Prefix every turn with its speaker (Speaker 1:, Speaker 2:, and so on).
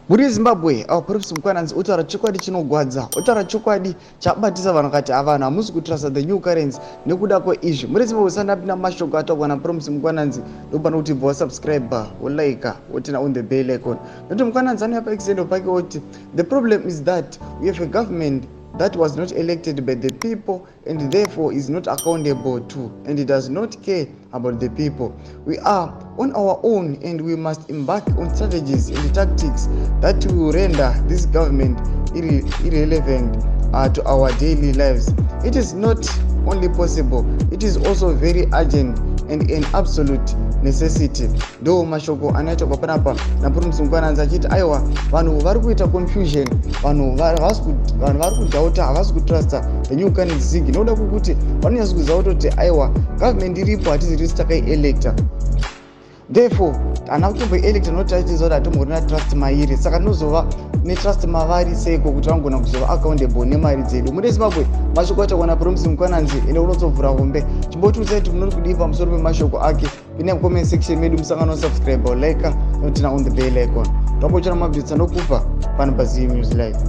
Speaker 1: Mhuri yeZimbabwe, our Promise Mkwananzi otaura chokwadi chinogwadza, otaura chokwadi chabatisa vanhu, akati avanhu hamusi kutrusta the new currency nekuda kweizvi. Mhuri yeZimbabwe, usati apinda mashoko ataurwa naPromise Mkwananzi, ndopano kuti bva wasubscribe, wolike, woturn on the bell icon, nokuti Mkwananzi anouya paexendo pake oti, "The problem is that we have a government that was not elected by the people and therefore is not accountable to and does not care about the people. We are on our own and we must embark on strategies and tactics that will render this government irrelevant to our daily lives. It is not only possible, it is also very urgent and an absolute necessity." Ndo mashoko anoitwa panapa naPromise Mkwananzi achiti aiwa, vanhu vari kuita confusion, vanhu vari kudoubta, havasi kutrusta the new currency ZiG nokuda kwekuti vanonyatso kuziva kutoti aiwa, government iripo hatizirisi takaielecta. Therefore hana kutomboielecta nokuti achiziva kuti hatomborina trust mairi, saka tinozova netrust mavari seiko kuti vangona kuzova accountable nemari dzedu? Mune Zimbabwe, mashoko ataurwa naPromise Mkwananzi ende unotsovhura hombe. Chimbotiudzai kuti munori kudii pamusoro pemashoko ake. Pinai mucomment section medu, musangano subscribe, like, noturn on the bell icon. Tombochona maupdates anokupa pano paZim News Live.